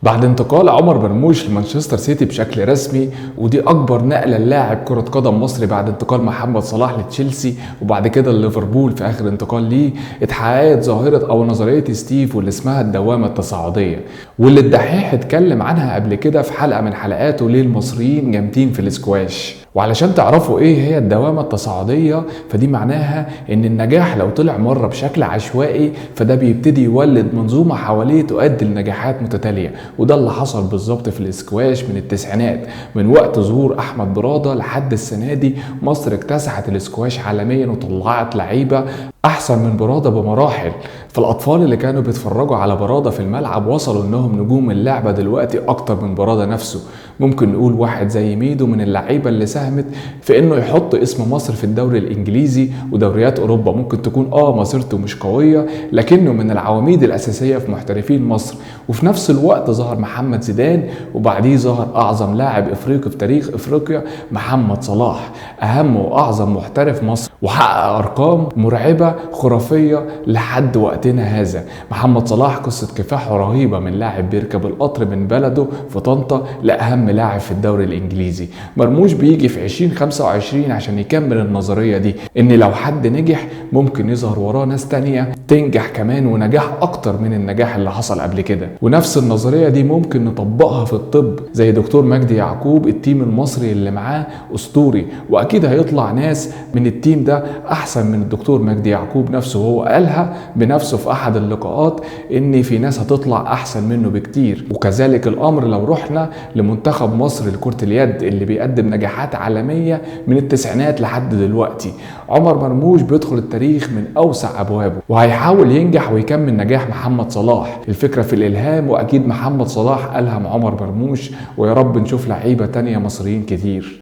بعد انتقال عمر مرموش لمانشستر سيتي بشكل رسمي، ودي اكبر نقله للاعب كره قدم مصري بعد انتقال محمد صلاح لتشيلسي وبعد كده ليفربول في اخر انتقال ليه، اتحققت ظاهره او نظرية ستيف واللي اسمها الدوامة التصاعديه، واللي الدحيح اتكلم عنها قبل كده في حلقة من حلقاته ليه المصريين جامدين في الاسكواش. وعلشان تعرفوا ايه هي الدوامة التصاعديه، فدي معناها ان النجاح لو طلع مرة بشكل عشوائي فده بيبتدي يولد منظومة حواليه تؤدي لنجاحات متتالية، وده اللي حصل بالظبط في الاسكواش من التسعينات، من وقت ظهور احمد براده لحد السنة دي مصر اكتسحت الاسكواش عالميا وطلعت لعيبة احسن من براده بمراحل. فالاطفال اللي كانوا بيتفرجوا على براده في الملعب وصلوا انهم نجوم اللعبة دلوقتي اكتر من براده نفسه. ممكن نقول واحد زي ميدو من اللعيبة اللي ساهمت في انه يحط اسم مصر في الدوري الانجليزي ودوريات اوروبا، ممكن تكون مسيرته مش قوية لكنه من العواميد الاساسية في محترفين مصر. وفي نفس الوقت ظهر محمد زيدان، وبعديه ظهر اعظم لاعب افريقي في تاريخ افريقيا محمد صلاح، اهم واعظم محترف مصر، وحقق ارقام مرعبة خرافية لحد وقتنا هذا. محمد صلاح قصة كفاحه رهيبة، من لاعب بيركب القطر من بلده في طنطا لاهم لاعب في الدوري الانجليزي. مرموش بيجي في 2025 عشان يكمل النظرية دي، ان لو حد نجح ممكن يظهر وراه ناس تانية تنجح كمان، ونجاح اكتر من النجاح اللي حصل قبل كده. ونفس النظرية دي ممكن نطبقها في الطب، زي دكتور مجدي يعقوب، ال team المصري اللي معاه اسطوري، واكيد هيطلع ناس من ال team ده احسن من الدكتور مجدي يعقوب نفسه، وهو قالها بنفسه في احد اللقاءات ان في ناس هتطلع احسن منه بكتير. وكذلك الامر لو رحنا لمنتخب مصر لكرة اليد اللي بيقدم نجاحات عالمية من التسعينات لحد دلوقتي. عمر مرموش بيدخل التاريخ من اوسع ابوابه، وهيحاول ينجح ويكمل نجاح محمد صلاح. الفكرة في الالهام، واكيد محمد صلاح ألهم عمر مرموش، ويا رب نشوف لعيبة تانية مصريين كتير.